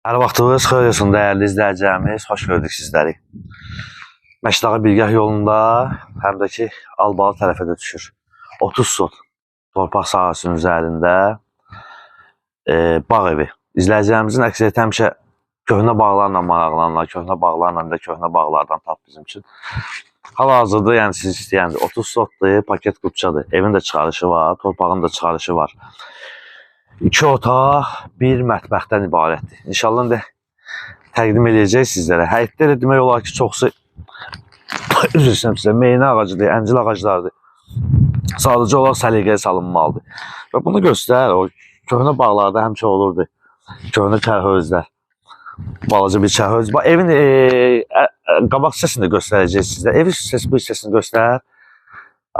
Hər vaxtınız xeyir olsun dəyərli izləyicilərimiz, xoş gördük sizləri. Məşdağı Bilgah yolunda, həm də ki Albalı tərəfə də düşür. 30 sot torpaq sahəsinin üzərində bağ evi. İzləyicilərimizin əksəriyyəti həmişə köhnə bağlarla maraqlanırlar, köhnə bağlarla da köhnə bağlardan tap bizim üçün. Hal-hazırda yəni siz istəyəndə 30 sotdur, paket kupçadır. Evin də çıxarışı var, torpağın da çıxarışı var. 2 otaq, bir mətbəxdən ibarətdir. İnşallah indi təqdim eləyəcək sizlərə. Həyətdə də demək olar ki, çoxsu üzr istəyirəm sizə, meynə ağacıdır, əncil ağaclarıdır. Sadəcə olaraq səliqəyə salınmalıdır. Və bunu göstər, o köhnə bağlarda həmişə olurdu. Köhnə kərhözlər. Balaca bir kərhöz. Bax, evin qabaq hissəsini də göstərəcək sizə. Evin hissəsi, bu hissəsini göstər.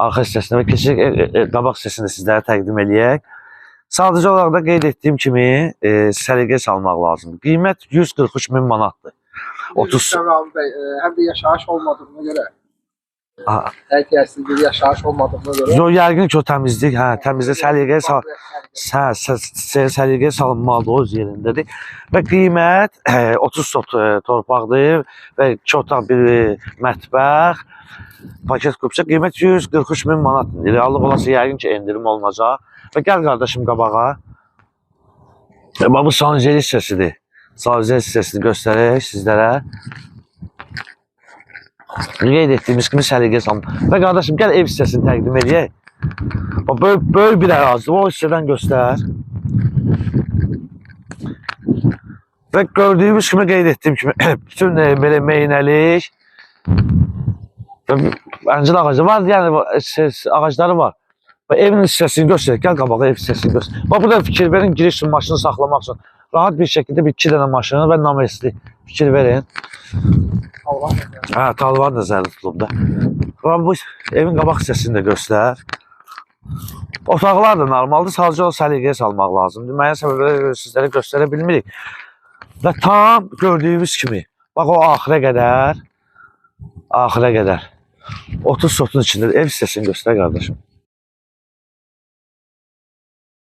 Arxa hissəsini və keçək qabaq hissəsini də sizlərə təqdim eləyək. Sadəcə olaraq da qeyd etdiyim kimi səliqəyə salmaq lazımdır. Qiymət 143 min manatdır. 30 Ramiz bəy, həm də yaşayış olmadığına görə, Aha. həyət bir yaşayış olmadığına görə. Yo, yəqin ki o təmizlik, hə, təmizlik səliqəyə sal, hə, səliqəyə salınmalıdır, o öz yerindədir. Və qiymət 30 sot torpaqdır və 2 otaq, bir mətbəx, paket kupça qiymət 143 min manatdır. Reallıq olası yəqin ki endirim olunacaq. Və gəl qardaşım qabağa. Bax bu sanuzel hissəsidir. Sanuzel hissəsini göstərək sizlərə. Qeyd etdiyimiz kimi səliqəyə salınmalı. Və qardaşım gəl ev hissəsini təqdim eləyək. Bax böyük, böyük bir ərazidir. O hissədən göstər. Və gördüyümüz kimi qeyd etdiyim kimi bütün belə meynəlik və əncir ağacı var, yəni ağacları var. Və evin hissəsini göstər. Gəl qabağa ev hissəsini göstər. Bax burada fikir verin, giriş üçün maşını saxlamaq üçün rahat bir şəkildə bir iki dənə maşını və namesli fikir verin. Allah. Hə, talvar nəzərdə tutulub da. Bax bu evin qabaq hissəsini də göstər. Otaqlar da normaldır, sadəcə o səliqəyə salmaq lazımdır. Müəyyən səbəblərə görə sizlərə göstərə bilmirik. Və tam gördüyünüz kimi, bax o axıra qədər, axıra qədər 30 sotun içində ev hissəsini göstər qardaşım.